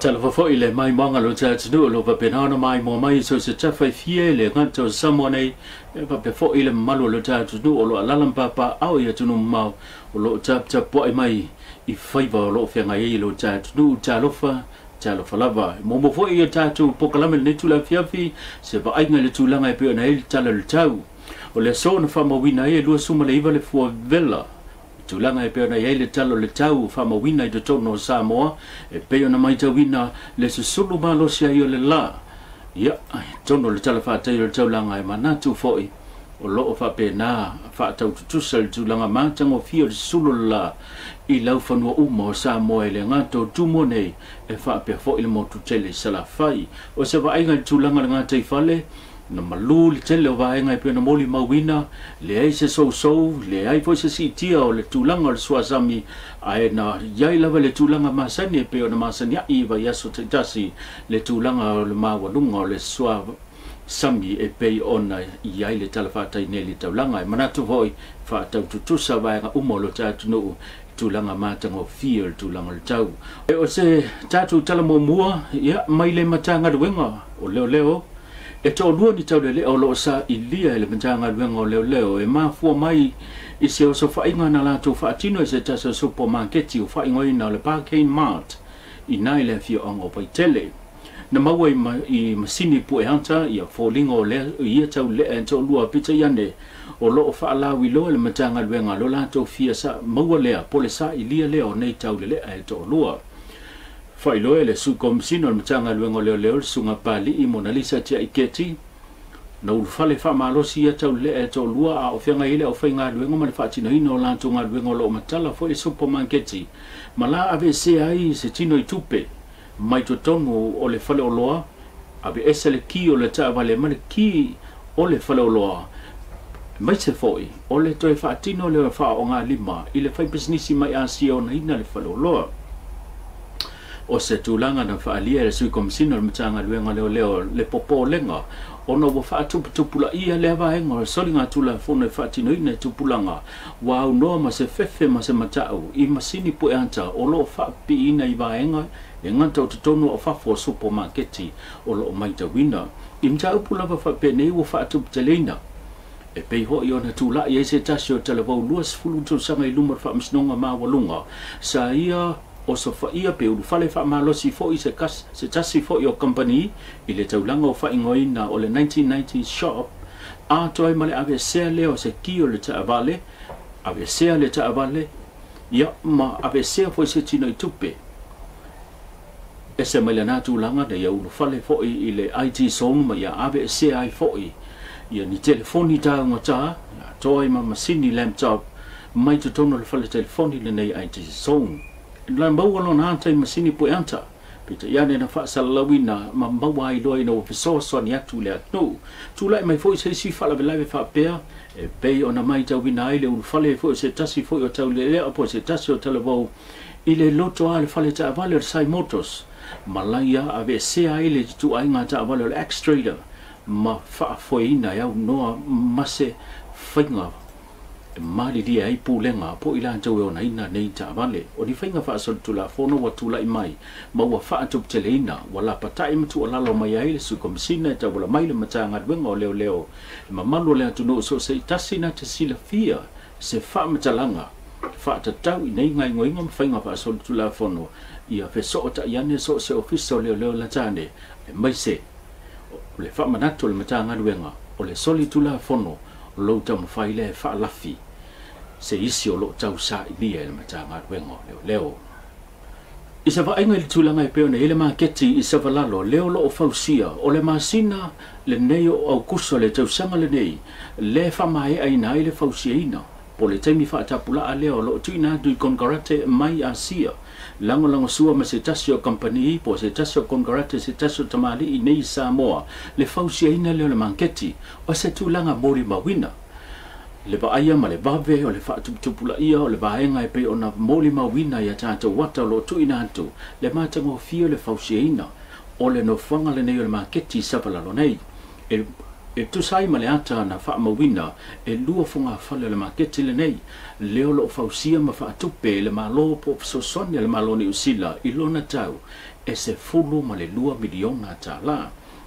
Faatalofa foi i le maimoaga o lo tatou atunuu o lo o faapena ona maimoa mai i so o se tafa e fia i le gata o Samoa nei, e faapea foi i le mamalu o lo tatou atunuu o lo o alaala ma papaaao i atunuu mamao o lo o taputapuai mai i faiva o lo o feagai ai lo tatou atunuu. Talofa, talofa lava. E muamua foi i a tatou polokalame i lenei itula afiafi se vaaiga i le tulaga e pei ona i ai le tala o le tau. O le aso na faamauina ai e 29 le fuavela tulaga e pei ona i ai le tala o le tau faamauina i totonu o Samoa e pei ona matauina le susulu malosi ai o le lā. Ia, totonu o le tala faata'i o le taulaga e manatu foi o loo faapena faataututusa le tulaga matagofie o le susulu o le lā i laufanua uma o Samoa e le gata o Tumua nei e faapea foi le motu tele i Salafai. O se vaaiga i le tulaga o le gataifale na malū le tele o vaega e pei ona molimauina, leai se sousou, leai foi se siitia o le tulaga o le suasami, ae na iai lava le tulaga masani e pei ona masania'i i vaiaso taitasi le tulaga o le maualuga o le suasami e pei ona i ai le tala faata'i nei i le taulaga. E manatu foi faataututusa vaega uma o lo tatou atunuu tulaga matagofie o le tulaga o le tau. E o se tatou tala muamua ia mai le Matagaluega o Leoleo. E toalua ni taulelea o loo sailia e le Matagaluega o Leoleo e mafua mai i se osofaiga na latou faatino i se tasi o supamaketi o faaigoaina o le Parkane Mart i na i le afioaga o Vaitele. Na maua i masini pueata ia foliga o lea ia taulelea e toalua, peitai ane o loo faalauiloa le Matagaluega lo latou fia sa maua lea po le sailia lea o nei taulelea e toalua. Faailoa e le Sui Komisina o le Matagaluega o Leoleo, le Susuga Pali'i Monalisa Tiaiketi, na ulufale faamalosi ia taulelea e toalua a o feagai ai le aufaigaluega ma le faatinoina o latou galuega o loo matala foi le supamaketi ma la aveesea ai se tino i tupe mai totonu o le faleoloa, aveese le ki o le taavale ma le ki o le faleoloa, aemaise foi o le toe faatino lea o le faaogalima i le faipisinisi mai Asia onaina le faleoloa. O se tulaga na faaalia e le Sui Komisina o le Matagaluega o Leoleo le popolega ona ua faatuputupulaia lea vaega o le soligatulafono e faatinoina i tupulaga ua aunoa ma se fefe ma se mata'u i masini pueata o loo faapipiina i vaega e gata o totonu o fafo o supamaketi o loo matauina. I mataupu lava faapenei ua faatuputeleina e pei ho'i ona tula'i ai se tasi o talavou 20 tausaga i luma o le Faamasinoga Maualuga sa ia osofaia pe ulufale faamalosi fo'i se tasi fo'i o kamupani i le taulaga o faaigoaina o le 1990 Shop, atoa ai ma le aveesea lea o se ki o le taavale, aveesea le taavale ia ma aveesea foi se tino i tupe. Ese mai lena tulaga na ia ulufale fo'i i le IT Zone ma ia aveesea ai fo'i ia ni telefoni taugata atoa ai ma masini laptop mai totonu o le fale telefoni lenei IT Zone. Na maua lona ata i masini pueata, peitai ane na faasalalauina ma maua ai loa ina ua fesoasoani atu le atunuu. Tula'i mai foi se isi faalavelave faapea e pei ona matauina ai le ulufale foi o se tasi foi o taulelea po o se tasi o talavou i le loto a le fale taavale o le Sai Motors ma laia aveesea ai le ituaiga taavale o le X-Trader ma faafoeina e aunoa ma se faiga e malilie ai pulega po o i latou e onaina nei taavale. O ni faiga faasolitulafono ua tula'i mai ma ua faatuputeleina ua lapata'i ma tuualalo mai ai le Sui Komisina e tauala mai le Matagaluega o Leoleo le mamalu o le atunuu so o se tasi na te silafia se faamatalaga faatatau i nei gaoioiga ma faiga faasolitulafono ia fesoota'i ane so o se ofisa o leoleo latane, aemaise o le faamanatu o le Matagaluega o le solitulafono o lou taumafai lea e faalafi se isi o loo tausailia e le Matagaluega o Leoleo. I se vaaiga i le tulaga e pei ona i ai le maketi i Savalalo lea o loo fausia o le masina lenei o Aukuso le tausaga lenei le faamaeaina ai le fausiaina po le taimi faatapulaa lea o loo tuuina atu i konekarate mai Asia lagolagosua ma se tasi o kamupani po o se tasi o konekarate se tasi o tamalii nei i Samoa le fausiaina lea o le maketi. O se tulaga molimauina le vaaia ma le vave o le faatuputupulaia o le vaega e pei ona molimauina ia tatou ata o loo tuuina atu le matagofie o le fausiaina o le nofoaga lenei o le maketi i Savalalo nei. E tusa ai ma le ata na faamauina e lua fogafale o le maketi lenei lea o loo fausia ma faatupe e le Malo po o fesoasoani a le Malo Niu Sila i lona tau e $12 miliona.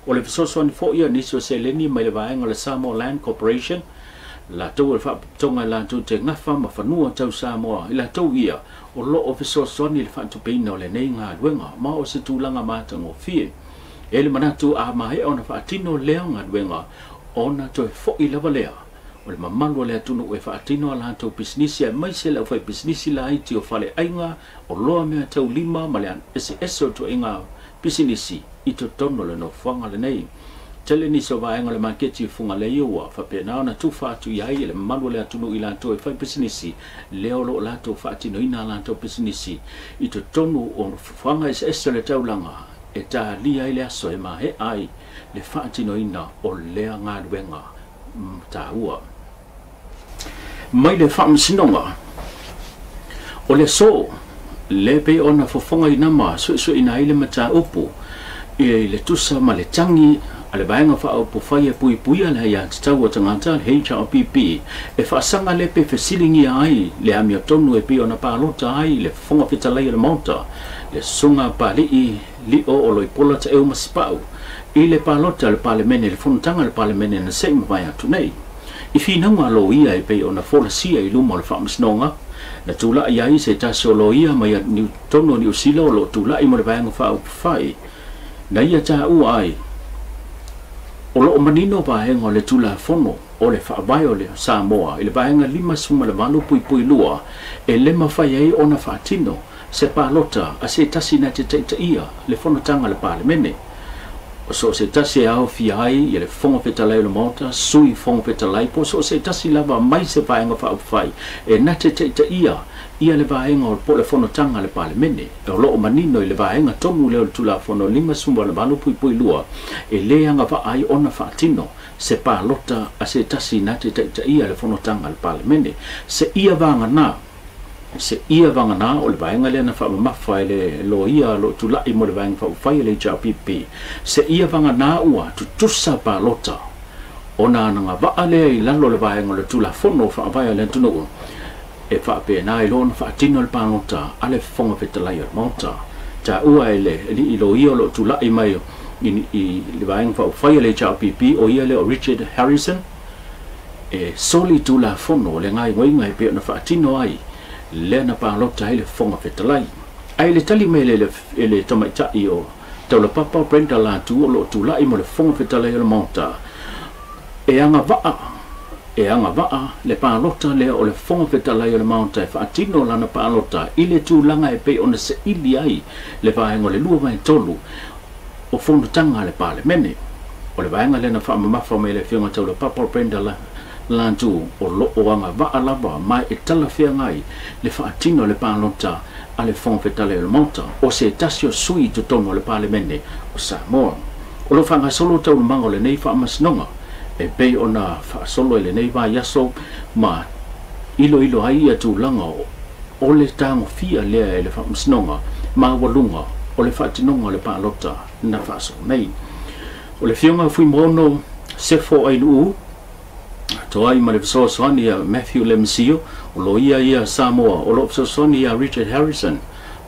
O le fesoasoani fo'i a nisi o seleni mai le vaega o le Samoa Land Corporation, latou o le faapotopotoga e latou te gafa ma fanua tau Samoa, i latou ia o loo fesoasoani i le faatupeina o lenei galuega, ma o se tulaga matagofie. E le manatu a maea ona faatino lea galuega, ona toe fo'i lava lea o le mamalu o le atunuu e faatino a latou pisinisi, aemaise le aufaipisinisi laiti o faleaiga o loa mea taulima ma le eseese o ituaiga pisinisi i totonu o le nofoaga lenei. Tele nisi o vaega o le maketi i Fugalei ua faapena ona tufa atu i ai le mamalu o le atunuu i latou e fai pisinisi lea o loo latou faatinoina a latou pisinisi i totonu o nofoaga eseese o le taulaga e talia ai le aso e maea ai le faatinoina o lea galuega taua. Mai le faamasinoga o le aso le pei ona fofogaina ma suesueina ai le mataupu i le tusa ma le tagi a le vaega faaupufai e puipuia le aiatatau a tagata, le HRPP, e faasaga le pe fesiligia ai le amiotonu e pei ona palota ai le Fofoga Fetalai o le Maota, le Susuga Palii Lio o Loipola Taeu Masepau, i le palota a le Palemene, le fonotaga a le Palemene na se i mavae atu nei. I finauga a loia e pei ona folasia i luma o le faamasinoga, na tulai ai se tasi o loia mai totonu o Niu Sila o loo tulai mo le vaega faaupufai, na ia taua ai o loo manino vaega o le Tulafono o le Faavae o le Samoa i le vaega 58.2 e le mafai ai ona faatino se palota a se tasi na te taitaia le fonotaga a le Palemene. O so o se tasi e aofia ai ia le Fofoga Fetalai o le Maota, Sui Fofoga Fetalai, po o so o se tasi lava mai se vaega faaupufai e na te taitaia ia le vaega o po o le fonotaga a le Palemene. O loo manino i le vaega tonu lea o le Tulafono 58.2 e le agavaa ai ona faatino se palota a se tasi na te taitaia le fonotaga a le Palemene. Se ia vagana o le vaega lea na faamamafa e le loia o loo tulai mo le vaega faaupufai a le HRPP, se ia vagana ua tutusa palota ona agavaa lea i lalo o le vaega o le Tulafono Faavae a le atunuu e faapena ai loa ona faatino le palota a le Fofoga Fetalai o le Maota. Taua e le alii loia o loo tulai mai i le vaega faaupufai a le HRPP, o ia lea o Richard Harrison, e soli Tulafono o le gaoioiga e pei ona faatino ai lea na palota ai le Fofoga Fetalai. Ae le tali mai e le tamaitai o Taulapapa o Brenda Latu o loo tulai mo le Fofoga Fetalai o le Maota, e agavaa le palota lea o le Fofoga Fetalai o le Maota e faatino lana palota i le tulaga e pei ona saili ai le vaega o le 2/3 o fonotaga a le Palemene. O le vaega lea na faamamafa mai le afioga Taulapapa o Brenda Latu o loo agavaa lava ma e talafeagai le faatino le palota a le Fofoga Fetalai o le Maota o se tasi o sui i totonu o le Palemene o Samoa. O lo faagasolo taualumaga o lenei faamasinoga e pei ona faasolo i lenei vaiaso ma iloilo ai ia tulaga o le tagofia lea e le faamasinoga maualuga o le faatinoga o le palota na faasolo nei. O le afioga Fuimaono Sefo Ainuu toai ma le fesoasoani ia Matthew Lemsio, o loia ia Samoa o loo fesoasoani ia Richard Harrison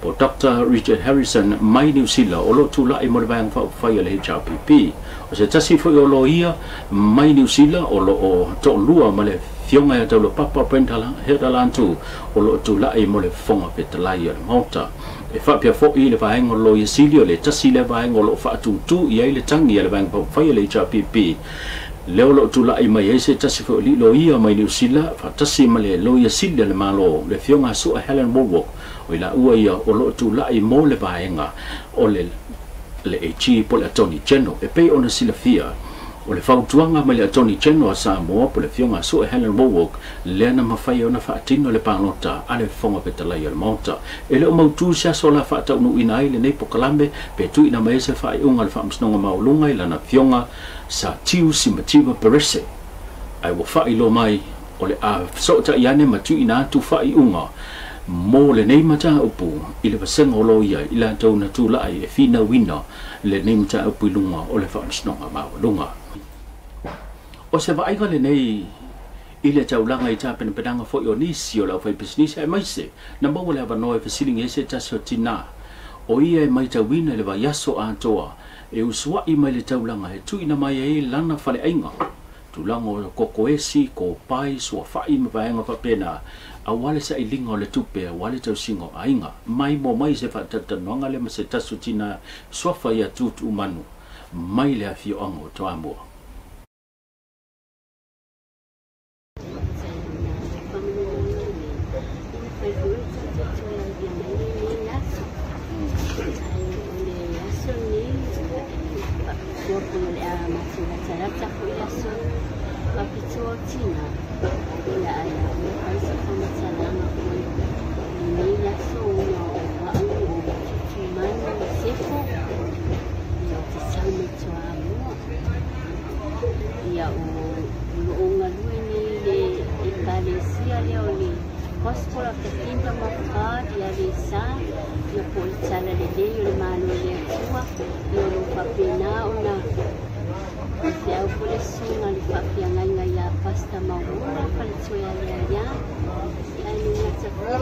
po Dr. Richard Harrison mai Niu Sila o loo tulai mo le vaega faaupufai a le HRPP. O se tasi foi o loia mai Niu Sila o loo toalua ma le afioga ia Taulapapa Brenda Latu o loo tulai mo le Fofoga Fetalai o le Maota. E faapea fo'i le vaega o loia sili o le tasi lea vaega o loo faatutū i ai le tagi a le vaega faaupufai a le HRPP, lea o loo tulai mai ai se tasi foi o alii loia mai Niu Sila faatasi ma le loia sili a le Malo, le afioga Sua Helen Wallwork, o i laua ia o loo tulai mo le vaega o le AG po le Attorney General. E pei ona silafia o le fautuaga mai le Attorney General a Samoa po le afioga Sua Helen Wallwork lea na mafai ona faatino le palota a le Fofoga Fetalai o le Maota. E le o mautū se aso la faataunuuina ai lenei pokalame pe tuuina mai ai se faaiuga a le Faamasinoga Maualuga i lana afioga Sa Tiu Simativa Perese, ae ua faailoa mai o le a fesootai ane ma tuuina atu faaiuga mo lenei mataupu i le vasega o loia i latou na tulai e finauina lenei mataupu i luga o le Faamasinoga Maualuga. O se vaaiga lenei i le taulaga i tapenapenaga foi o nisi o le aufaipisinisi, aemaise na maua le avanoa e fesiligia ai se tasi o tinā O ia e maitauina i le vaiaso atoa e usua'i mai le taulaga e tuuina mai ai lana faleaiga tulaga o kokoesi kopai suafa'i ma vaega faapena auā le sailiga o le tupe auā le tausiga o aiga mai mo mai se faatalatalanoaga lea ma se tasi o tinā suafa ia Tutuumanu mai le afioaga o Toamua. Gospel of the Kingdom of God, ia le sa, ia po le tala lelei o le Malo o le Atua, ia o lo faapena ona feau foi le susuga le faafeagaiga ia Pastor Mauola faletoe alealeā, ia e le gata foi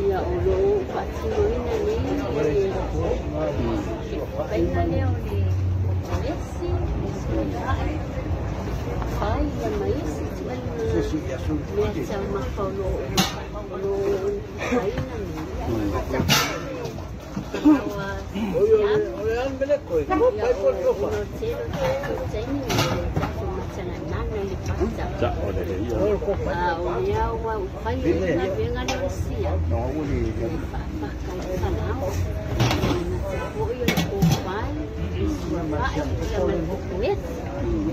ia o lo o faatinoina nei le faiga lea o le kokoesi, le suafa'i, fai ia ma isi mea taumafa o lo faina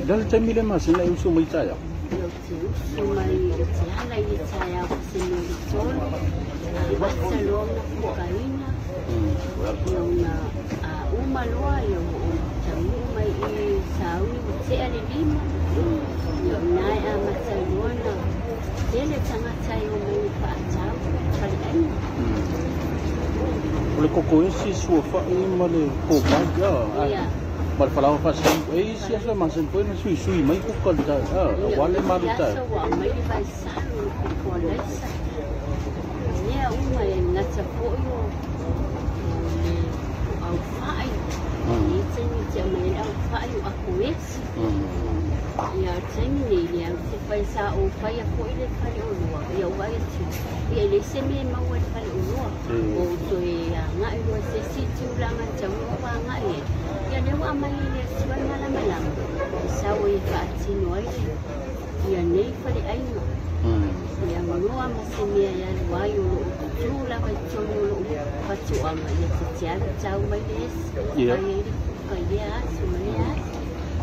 Le taimi le masina e usu mai taeao. Usu mai te ala i le taeao se mea o le tolu amata loa ona fukaina ia ona uma loa ia ua ou taunuu mai i sauni ua tea le lima ia o na e amata loa na tele tagata e o mai faatau faleaiga. O le kokoesi suafa'i ma le kopai ia ma le falaoa faasau e isi aso e masani foi na suisui mai kuka le auā le malu taeao. Ia ua aumai le vaisalo le koko alaisa mea uma e gata foi o le aufa'i i taimi te aumai ai le aufa'i o akoesi ia o le taimi nei lea ou te fai sa ou faia foi le faleoloa ia ou vaai atu ia e leai se mea e maua i le faleoloa ua ou toe agai loa i se isi tulaga e tatau ona ou agai ai ia lea ua aumai e le Atua le malamalama e sau ai e faatino ai le ia nei faleaiga ia noa ma se mea e alu ai o loo tutū lava i totonu o lou fatuaga ia ta te alu tau mai le esi fai ai le kuka i lea aso ma lea aso.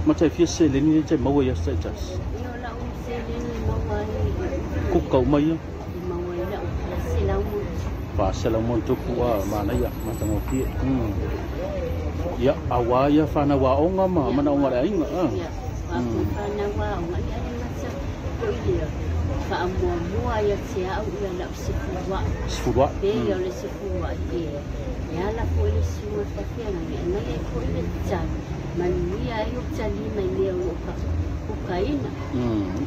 Ma tai fia seleni lea e maua i aso taitasi? Ia o lau seleni e maua ai kuka uma ia? E maua ai lau 400 ma ono tupu. 400 ma ono tupu a manaia matagofie. Ia auā ia fanau aoga ma manaoga o le aiga. Ia faapea fanau aoga ia le gata foi lea faamuamua ia te au ia lau sefulua'i. Sefulua'i. Pe ia o le sefulua'i e ala foi le susuga faafeagaiga e aumai ai foi le tatalo manuia ai o talima i mea o loo kukaina.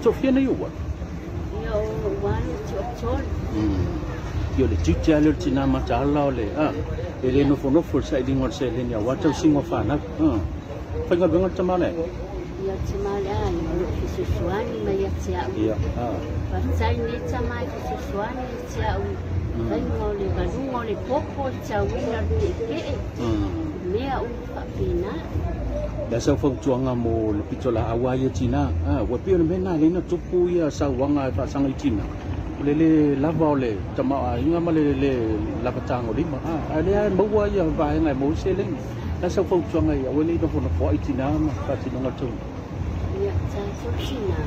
Toafia nei ou alo? Ia o lou alo e toatolu. Ia o le tiute lava lea o le tinā mataala o le e le nofonofo i le sailiga o le seleni auā tausiga o fanau. Faigaluega le tama le aiga? Ia o le tama o le aiga o loo fesoasoani mai ia te au. Ia. Faafetai lenei tama e fesoasoani ia te au faiga o le valuga o le popo le tauina o le ke'eke'e mea uma faapena. Le a sau fautuaga mo le pitolaau a ia tinā? Ua pei o le mea lena e ala ai ona tupu ia sauaga e faasaga i tinā o le lē lava o le tamaoaiga ma le lē lava tagolima ae lea e maua ia vaega e maua ai seleni. Le a sau fautuaga ia aua nei nofonofoa'i tinā ma faatinoga le taulaga? Ia tatou tinā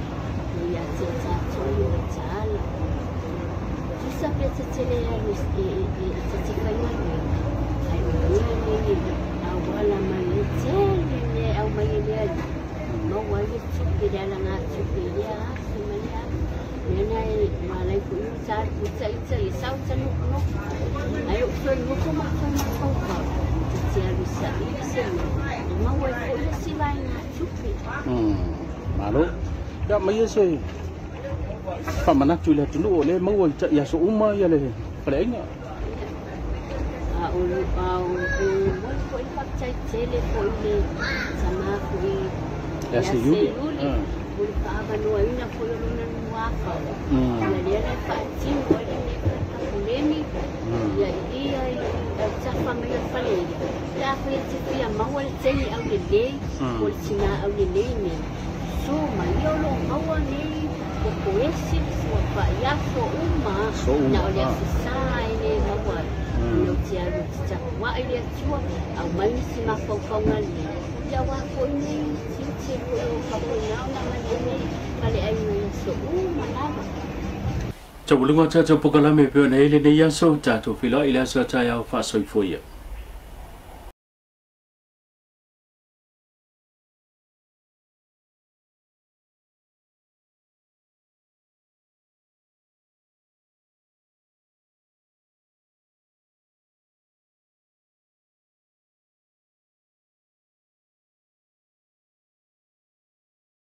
ia te tatou i mataala tusa pe tetele alu e te faigaluega ae o mea nei e auala mai ai tele mea e aumai e le alii maua ai le tupe le alagatupe i lea aso ma lea aso mea na e malai foi ona talu ita ia sau ta nofonofo ae ou toe nofo ma toe mafaufau ta te alu e saili se mea e maua ai foi le isi vaegatupe. Malo. Ia mai se faamanatu i le atunuu o lea e maua i aso uma ia le faleaiga. A o a o e momoli foʻi le faafetai tele foʻi le samā foʻi Ia Seiuli. Seiuli mo le faaavanoaina foʻi o lona nuafa ia lea la e faatino ai lenei fale tapuleni ia i i autafa mai o le fale ia pe afai e te fia maua le teine aulelei po o le tinā aulelei nei so ma ia o loo maua nei popoesi le suafaʻi aso uma So uma, na o le afisā e lē maua ai ina o te alu te tapuaʻi le Atua aumai nisi mafaufauga lelei ia auā foʻi nei tiute foʻi o faapena ona mai ai nei faleaiga i aso uma lava. Taualuga tatou polokalame e pei ona i ai lenei aso, tatou feiloai i le aso a taeao. Faasoifua ia.